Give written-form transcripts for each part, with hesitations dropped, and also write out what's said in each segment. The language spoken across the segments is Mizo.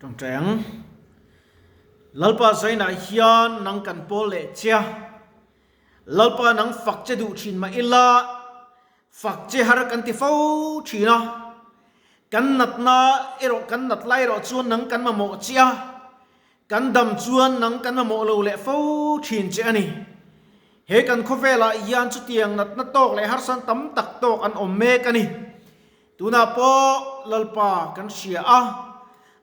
Tawngtai ang. Lalpa zainah hian nang kan pawl leh che a. Lalpa nang fak che duh thin mah ila, fak che har kan ti fo thin a. Kan natna erawh kan nat lai erawh chuan nang kan mamawh che a. Kan dam chuan nang kan mamawh lo leh fo thin che a ni. He kan khawvelah hian chutiang natna tawk leh harsan tam tak tawk an awm mek a ni. Tunah pawh Lalpa kan hria a,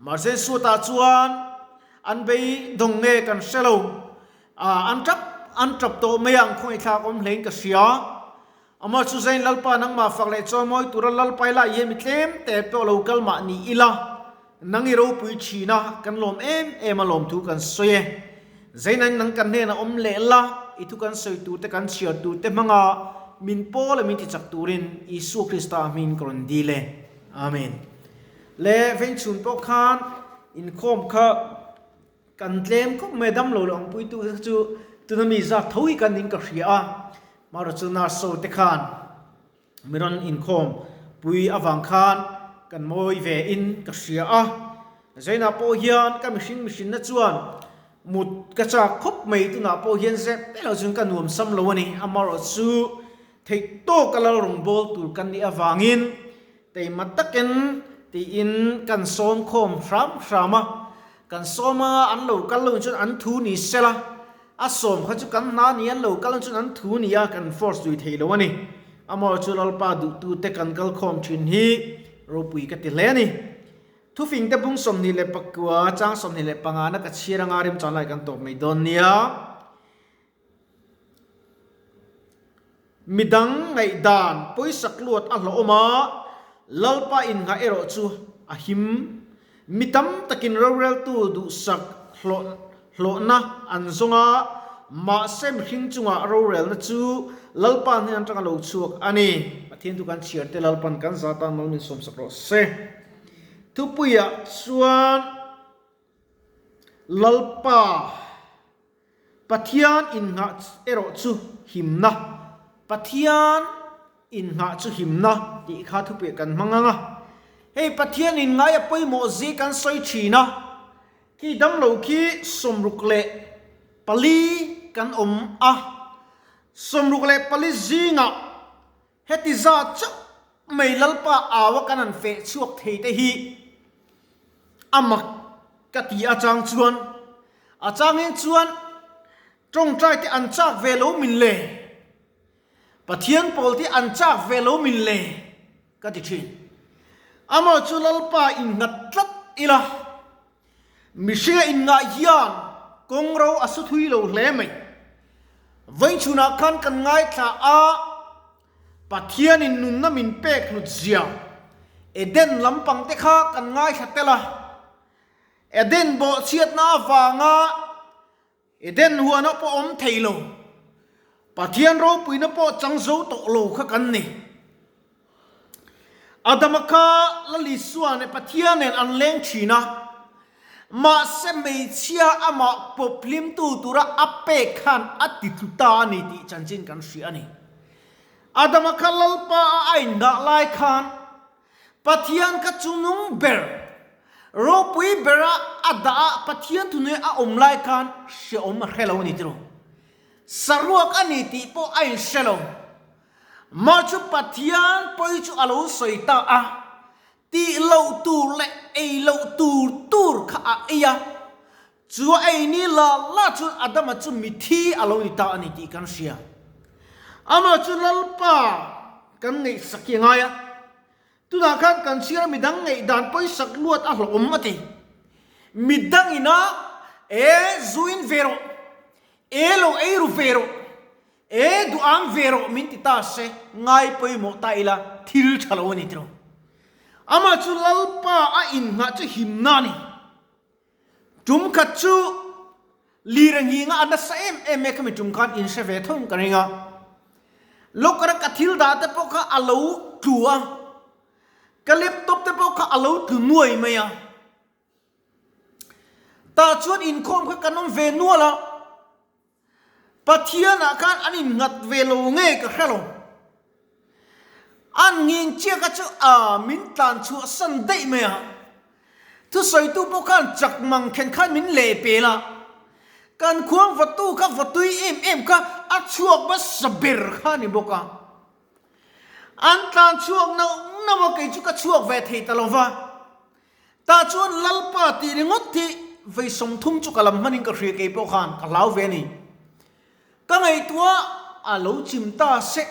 mahse Sutah chuan an beidawng nge kan hre lo. An tap an tap tawh mai ang khawngaihthlak awm hlein ka hria. Amah chu zain Lalpa nangmah fak leh chawimawi tura Lalpa ila i mi tlem te pawh lo kal mah ni ila, nang i ropui thin a, kan lawm em em a lawmthu kan sawi e. Zainain nang kan hnenah awm leh la, i thu kan sawi tur te kan chhiar tur te hmanga min pawl a min ti chak turin Isua Krista hming ka rawn dil e. Amen. Le vengchhun pawh khan inkhawm kha kan tlem khawp mai a, damlo leh awmpuitu te chu tuna mi zat tho hi kan ning ka hria a, marawh chu nurse ho te khan mi rawn inkhawm pui avang khan kan mawi ve in ka hria a, Zainah pawh hian ka mihring mihrinna chuan mut ka chak khawp mai tunah pawh hian zep te lo chuan ka nuam sam lo a ni, amaherawh chu theih tawk a lal rawngbâwl tur kan nih avangin teima takin tiin kan sawm khawm hram hram a, kan sawm a an lo kal lo chuan an thu ni sela A sawm kha chu kan hna ni an lo kal chuan an thu ni a, kan force zui thei lo a ni. Amaw chu Lalpa duhtute kan kal khawm thin hi ropui ka ti hle a ni. Thufing te bung 29 chang 25 na ka chhiar anga remchang lai kan tawp mai dawn nia. Midang ngaihdan pawisak luat a hlawhawm a, Lalpa innghah erawh chu a him. Mi tam takin roreltu duhsak hlawhna an zawng a, mahse mihring chungah rorelna chu Lalpa hnen atanga lo chhuak a ni. Pathian chu kan chhiar te Lalpan kan za tan mal min sawmsak rawh se. Thupuiah chuan Lalpa. Pathian innghah erawh chu himna, Pathian innghah chu himna tih kha thupui kan hmang ang a. Hei Pathian inngai a pawimawh zi kan sawi thin a, khi damlo khi 64 kan awm a, 64 zingah heti zat chauh mai Lalpa au a kan han feh chhuak thei te hi a mak ka ti a chang chuan a changin chuan tawngtai te an chak ve lo min le, Pathian pawl te an chak ve lo min le ka ti thin. Amah chu Lalpa innghat tlat ila mihringa inngah hian kawng ro a su thui lo hle mai. Vawichhunah khan kan ngaithla a. Pathianin nunna min pek hlut zia Eden lampang te kha kan ngaithla tel a. Eden bawhchhiatna avanga Eden huana pawh awm thei lo, Pathian ropuina pawh chang zo tawh lo kha kan ni. Adama kha Lal Isua nen Pathian nen an leng thin a, mahse hmeichhia amah pawp hlimtu tura a pek khan a ti tlu ta a ni tih chanchin kan hria a ni. Adama kha Lalpa a a indah lai khan Pathian kha chungnung ber, ropui bera a dah a, Pathian thunui a awm lai khan hreawm a hre lo a ni tiraw? Saruak a ni tih pawh a inhre lo. Mah chu Pathian pawi chu a lo sawi ta a, tih loh tur leh ei loh tur tur kha a ei a, chu a ei ni la la chuan Adama chu mithi a lo ni ta a ni tih kan hria. Amah chu Lalpa kan ngaihsak hi a ngai a, tunah khan kan chhiar a midang ngaihdan pawisak luat a hlawhawm a ti. Midang ina e zuin ve rawh, e lo ei ru ve rawh, E duham ve rawh min ti ta se, ngai pawimawh ta ila thil tha lo a ni tiraw. Amah chu Lalpa a inngah chu himna a ni. Tum khat chu lir a nghing a, a nasa em em mai khami tum khan in hre ve thawm ka ring a. Locker a ka thil dah te pawh kha a lo tlu a, ka laptop te pawh kha a lo tlu nuai mai a. Tah chuan inkhawm kha kan awm ve nual a. Pathianah khan an innghat ve lo nge ka hre lo. An nghing chiah kha chu a min tlan chhuah san daih mai a. Thusawitu pawh khan chak mang khen khan min leh pel a, kan khuang vawtu kha vawtui em em kha a chhuak hmasa ber kha a ni bawk a. An tlan chhuak nauh nauh a, kei chu ka chhuak ve thei ta lo va. Tah chuan Lalpa tih ringawt hi vei 30 chu ka lam hmanin ka hria kei pawh khan ka hlau ve a ni. Ka ngaihtuah a lo chim ta se,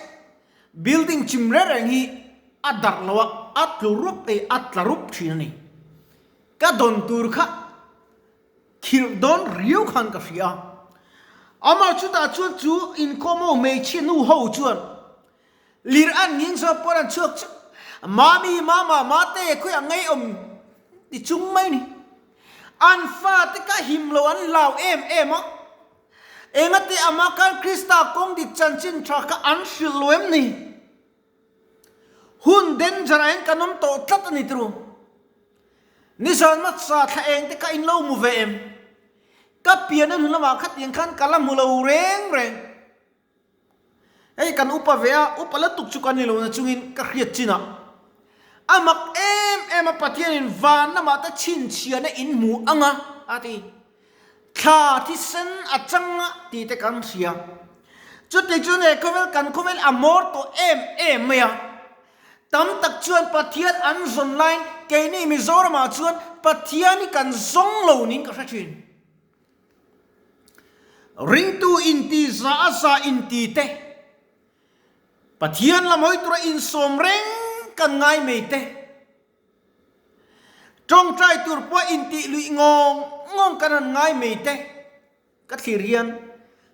building chim reng reng hi a darh lo a, a tlu rup ei a tla rup thin a ni. Ka dawn tur kha khirh dawn riau khan ka hria a. Amah chutah chuan chu inkhawm ho hmeichhia nu ho chuan Lir an nging zawk pawn an chhuak chu Mami, Mama, Mate khawiah ngei awm ti chung mai ni. An fate ka him lo an hlau em em a. Engati ama khan Krista kawng dik chanchin tha kha an hrilh lo em ni? Hun danger ah hian kan awm tawh tlat a ni turu. Nizan hmasa thla eng te kha in lo hmu ve em? Ka pian a hnu lamah khatiang khan ka la hmu lo reng reng. Hei kan upa ve a, upa la tuk chu kan ni lo na chungin ka hriat chin a. A mak em em a Pathianin van lamah te chhinchhiahna in hmu ang a, a ti. Thla thisen a chang a tih te kan hria. Chuti chu ne khawvel kan khawvel a mawr tawh em em mai a. Tam tak chuan Pathian an zawn laiin keini Mizoramah chuan Pathian hi kan zawng lo niin ka hre thin. Ringtu inti za a za inti te, Pathian lam hawi tura insawm reng kan ngai mai te, tawngtai tur pawh intih luih ngawng ngawng kan han ngai mai te, ka thlir hian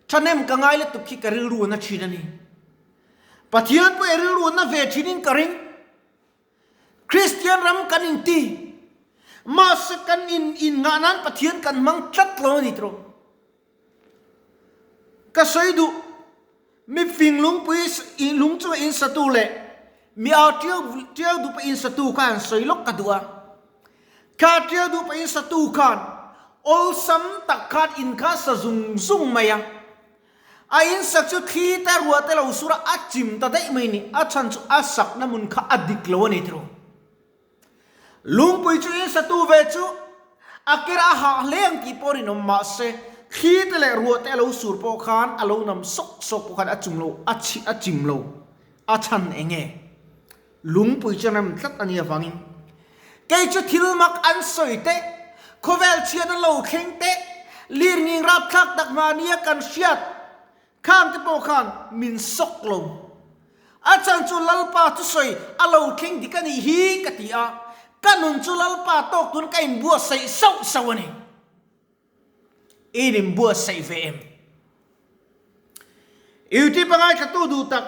thahnem ka ngai lutuk hi ka rilru na thin a ni. Pathian pawh i rilru na ve thinin ka ring. Kristian ram kan inti, mahse kan in inngah nan Pathian kan hmang tlat lo a ni tawh. Ka sawi duh, mi fing lungpui lung chunga in satu leh mi au tiau tiau duh pawh in satu kha han sawi lawk ka duh a. Kha tiau duh pawh in satu khan awlsam tak khan in kha sa zung zung mai a. A in sak chu thli te ruah te lo sur a, a chim ta daih mai ni. A chhan chu a sakna hmun kha a dik lo a ni tiraw. Lungpui chu in satu ve chu a ker a hah hle ang tih pawh rinawm mahse thli te leh ruah te a lo sur pawh khan a lo nam sawk sawk pawh khan a chum lo, a chhi a chim lo. A chhan eng nge? Lungpui chu rem tlat a nih avangin kei chu thil mak an sawi te, khawvel chhiat a lo thleng te, lirnging rapthlak tak mahnia kan hriat khang te pawh khan min sawk lo. A chhan chu Lalpa thusawi a lo thleng dik a nih hi ka ti a, ka nun chu Lalpa tawk tun ka inbuatsaih sauh sauh a ni. In inbuatsaih ve em? YouTube a ngaithlatu duh tak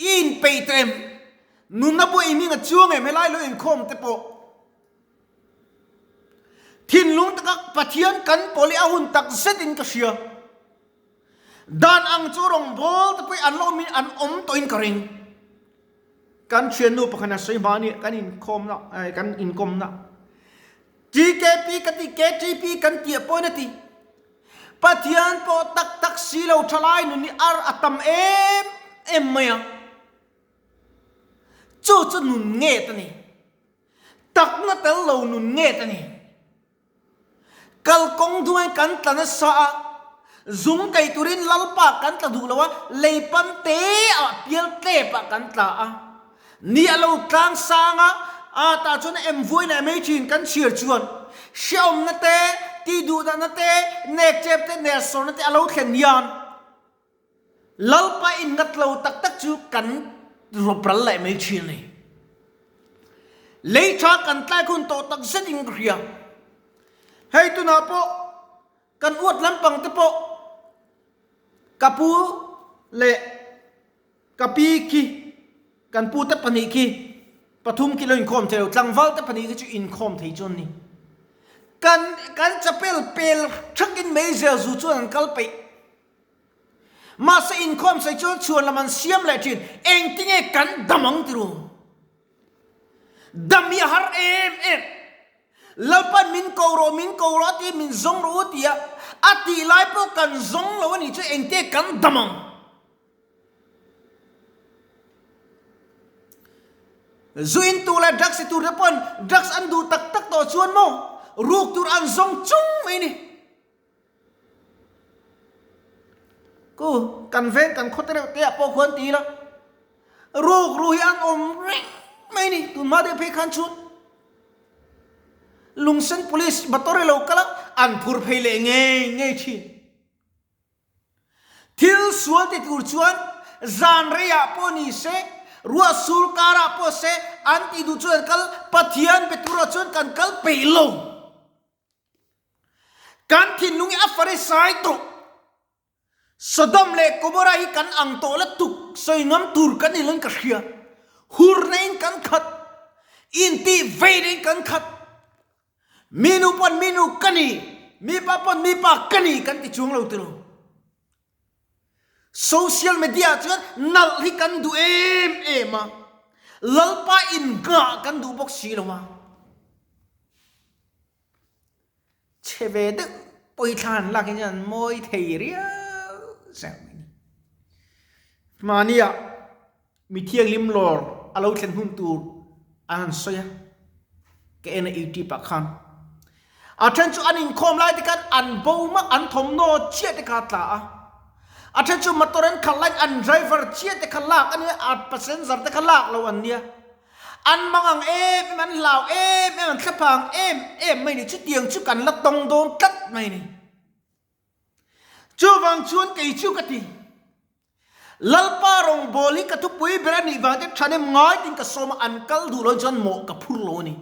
i inpeih tawh em? Nunna pawh i hming a chuang em? Helai lo inkhawm te pawh thinlung taka Pathian kan pawl hi a hun tak zetin ka hria. Dan ang chu rawngbâwl te pawh hi an la awmin an awm tawhin ka ring. Kan thiannu pakhat a sawi hma a ni, kan inkhawmna, kan inkawmna. TKP ka ti, KTP kan tih pawhin a ti. Pathian pawh tak tak si lo thalai nun hi ar a tam em em mai a. Chu chu nun nget a ni. Takna tel lo nun nget a ni. Kalkawng duain kan tla nasa a, zung kai turin Lalpa kan tla duh lo a, lei pan te ah pial tlep ah kan tla a. Ni a lo tlang sang a, a tah chuan a em vuai leh mai thin kan chhiar chuan hrehawmna te, tihduhdahna te, nek chep te, ner sawrna te a lo thlen hian Lalpa in ngat lo tak tak chu kan rawp ral leh mai thin a ni. Lei tha kan tlai khun tawh tak zet in ka hria. Hei tunah pawh kan uat lampang te pawh ka pu leh Ka pi khi, kan pu te pahnih khi, pathum khi lo inkhawm thei lo, tlangval te pahnih khi chu inkhawm thei chu an ni. Kan kan chapel pel thakin meizel zu chuan an kal peih. Mahse inkhawm sawi chuan chhuan lam an siam leh thin, engtinge kan dam ang ti ru. Dam hi a har em em. Lalpan min ko rawh, min ko rawh a ti, min zawng rawh u ti a, a tih lai pawh kan zawng lo a nih chu engtinge kan dam ang. Zu in tu leh drugs ti tur te pawn drugs an duh tak tak tawh chuan maw? Ruk tur an zawng chung mai ni. Ku, kan veng kan khawte reuh te ah pawh khuan ti ila, ruk ru hi an awm reng mai ni. Tun hma deuh phei khan chuan Lungsen Police motor hi lo kal a, an phur phei leh ngei ngei thin. Thil sual ti tur chuan zan reiah pawh ni se, ruah sur karah pawh se, an tih duh chuan an kal, Pathian be turah chuan kan kal peih lo. Kan thinlung hi a Farisai tawh. Sodom leh Gomorrah hi kan ang tawh la tuk, sawi ngam tur kan ni loin ka hria. Hurna in kan khat, intih veina in kan khat. Mi nu pawn mi nu ka ni, mi pa pawn mi pa ka ni kan ti chuang lo tilo. Social media ah chuan nalh hi kan duh em em a, Lalpa in nghah kan duh bawk si lo a. Chhe ve deuh pawh hi thla han lak hi chuan an mawi thei riau zeuh mai ni. Hmaniah Mi thianghlim lawr a lo thlen hun tur an han sawi a, ka en a YouTube ah khan. A then chu an inkhawm lai te khan an bo mak, an thawmhnaw chiah te kha a tla a. A then chu motor an khalh laiin an driver chiah te kha lak a nia, a passenger te kha lak lo an nia. An mang ang em em, an hlau em em, an thlaphang em em mai ni. Chutiang chu kan la tawng dawn tlat mai ni. Chuvang chuan kei chu ka ti. Lalpa rawngbâwl hi ka thupui ber a nih vang te ṭhahnem ngai tiin ka sawm a, an kal duh loh chuan mawh ka phur lo a ni.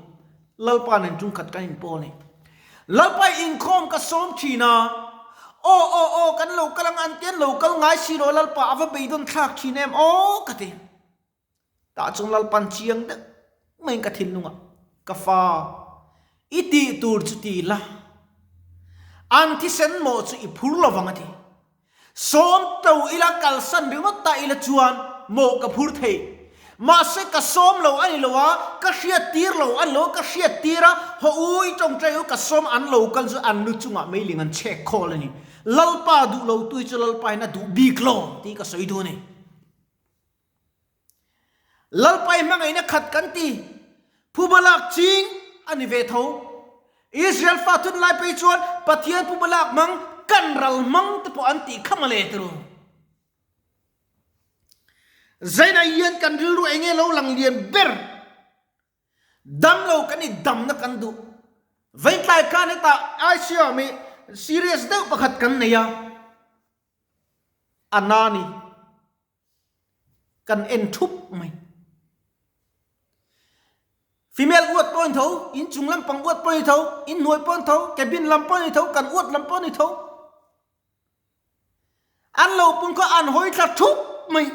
Lalpa nen ṭungkhat kan inpawl a ni. Lalpa i inkhawm ka sawm ṭhin a, Aw, aw, aw, kan lo kal ang an ti an lo kal ngai si lo a, Lalpa a va beidawn thlak ṭhin em aw ka ti. Tah chuan Lalpan chiang deuh maiin ka thinlungah, Ka fa, i tih tur chu ti la, an thisen mawh chu i phur lo vang a ti. Sawm to ila kalsan ringawt ta ila chuan mawh ka phur thei. Mahse ka sawm lo a ni lo a, ka hriattir lo a ni lo a, ka hriattir a, haw u i tawngtai u ka sawm an lo kal chu an lu chungah meiling an chhek khawl a ni. Lalpa duh lo tu hi chu Lalpa hian a duh bik lo tih ka sawi duh a ni. Lalpai hmangaihna khat kan ti. Phuba lak ching a ni ve tho. Israel fa thun lai phei chuan Pathian phuba lak hmang kan ral hmang te pawh an tih kha mawle tiro. Zainah hian kan rilru enge lo lang lian ber. Damlo kan i damna kan duh. Veitlai khan hetah ICU ah mi serious deuh pakhat kan nei a. A na ni. Kan en thup mai. Female uat pawh a ni tho, in chung lampang uat pawh a ni tho, in hnuai pawh a ni tho, cabin lam pawh a ni tho, kan uat lam pawh a ni tho. An lo pung kha an hawi thla thup mai.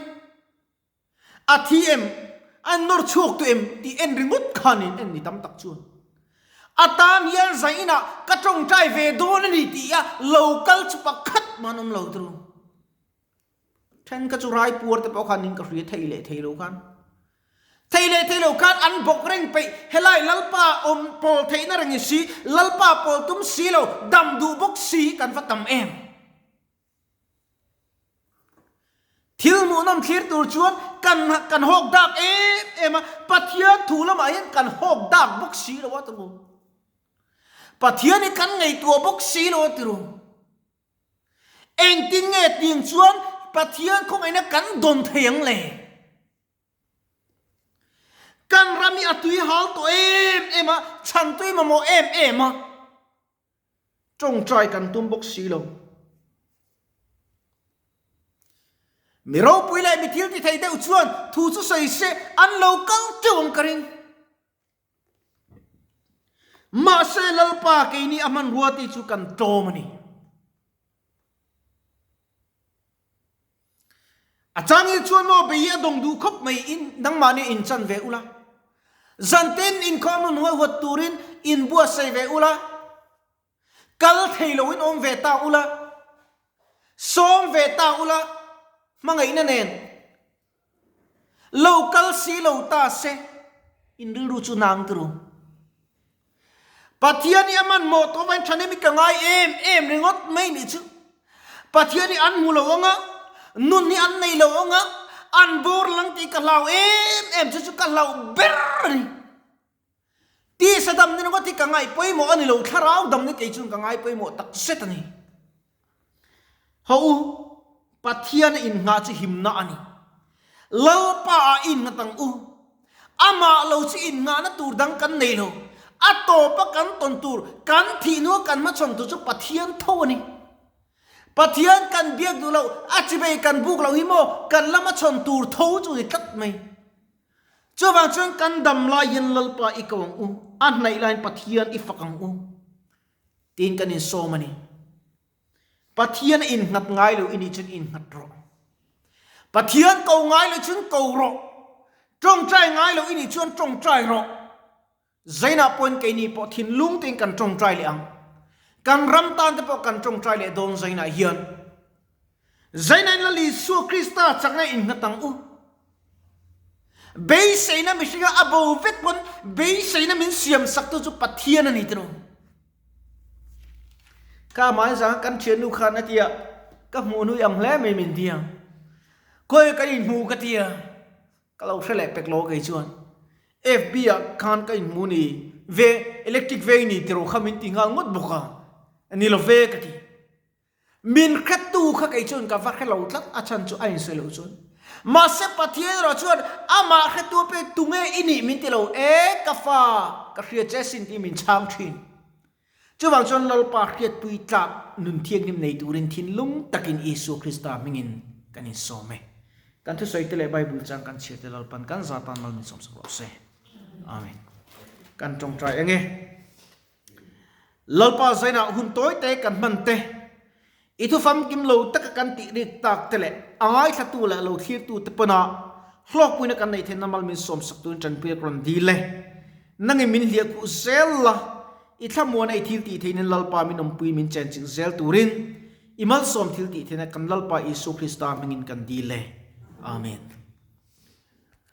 A thi em? A nawr chhuak tu em? Tih en ringawt khan in en ni tam tak chuan. A tan hian zai inah ka tawngtai ve dawn a ni tih a lo kal chu pakhat mah an awm lo turu. Then kha chu rai puar te pawh khan in ka hria thei leh thei lo khan. Thei leh thei lo khan an bawk reng peih helai Lalpa awm pawl theihna reng i si, Lalpa pawl tum si lo, dam duh bawk si kan va tam em. Thil hmuhnawm thlir tur chuan kan kan hawk dak em em a, Pathian thu lamah hian kan hawk dak bawk si lo a ti ru. Pathian hi kan ngaihtuah bawk si lo a ti ru. Engtin nge tiang chuan Pathian khawngaihna kan dawn thei ang le? Kan ram hi a tui hal tawh em em a, chhan tui mamawh em em a. Tawngtai kan tum bawk si lo. Mi ropui leh mi thil ti thei deuh chuan thu chu sawi se an lo kal teuh ang ka ring. Mahse Lalpa keini a hmanrua tih chu kan tlawm a ni. A changil chuan maw bei hi a dawng duh khawp mai in nangmahni in chan ve ula. Zantin inkhawm hun huaihhuat turin in buatsaih ve ula. Kal thei loin awm ve ta ula. Sawm ve ta ula hmangaihna nen. Lo kal si lo ta se, in rilru chu nang ti ru. Pathian hi a hmanhmawh tawh vain thahnem hi ka ngai em em ringawt mai nih chu. Pathian hi an hmu lo ang a, nun hi an nei lo ang a, an bawr lang tih ka hlau em em chu chu ka hlauh ber a ni. Tisa dam ni ringawt hi ka ngaih pawimawh a ni lo, thlarau dam ni kei chuan ka ngai pawimawh tak zet a ni. Haw u, Pathian a innghah chu himna a ni. Lalpa ah i innghat ang u. Amah lo chu innghahna tur dang kan nei lo. A tawpa kan tawn tur, kan thih hnua kan hmachhawn tur chu Pathian tho a ni. Pathian kan biak duh loh, a chibei kan buk loh hi maw kan lama chhawn tur tho chu ni tlat mai. Chuvang chuan kan dam lai hian Lalpa i ko ang u, a hnaih laiin Pathian i fak ang u tiin kan insawm a ni. Pathian a innghat ngai lo i nih chuan innghat rawh. Pathian ko ngai lo chuan ko rawh. Tawngtai ngai lo i nih chuan tawngtai rawh. Zainah pawhin keini pawh thinlung tein kan tawngtai leh ang. Kan ram tan te pawh kan tawngtai leh dawn Zainah hian. Zainah in Lal Isua Krista chakna innghat ang u. Beiseina mihringa a bo vek pawn beiseina min siam saktu chu Pathian a ni tiraw. Ka mahni zang kan thiannu khan a tia ka hmuh hnui ang hle mai min tia. Khawi kan inhmu ka tia. Ka lo hre leh pek lo kei chuan FB ah khan ka inhmu ni ve electric veng ni tiraw kha min ti nghal ngawt bawk a, ni lo ve ka ti. Min hretu kha kei chuan ka va hre lo tlat a chhan chu a insawi loh chuan. Mahse Pathian erawh chuan amah hretu a pek tunge i nih min ti lo e ka fa ka hria che sin tih min chhang thin. Chuvang chuan Lalpa hriatpui tlak nun thianghlim nei turin thinlung takin Isua Krista hmingin kan insawm e. Kan thusawi te leh Bible chang kan chhiar te Lalpan kan za tan mal min sawmsak rawh se. Amen. Kan tawngtai eng e. Lalpa zainah hun tawi te kan hman te, I thu famkim lo taka kan tih rik tak te leh a ngaithlatu leh lo thlirtu te pawn-ah hlawkpuina kan neih theihna mal min sawmsak turin tanpui a rawn dil e. Nangin min hliah khuh zel la, i thlamuana i thil tih theihna Lalpa min awmpui min chenchilh zel turin i malsawm thil tih theihna kan Lalpa Isua Krista hmingin kan dil e. Amen.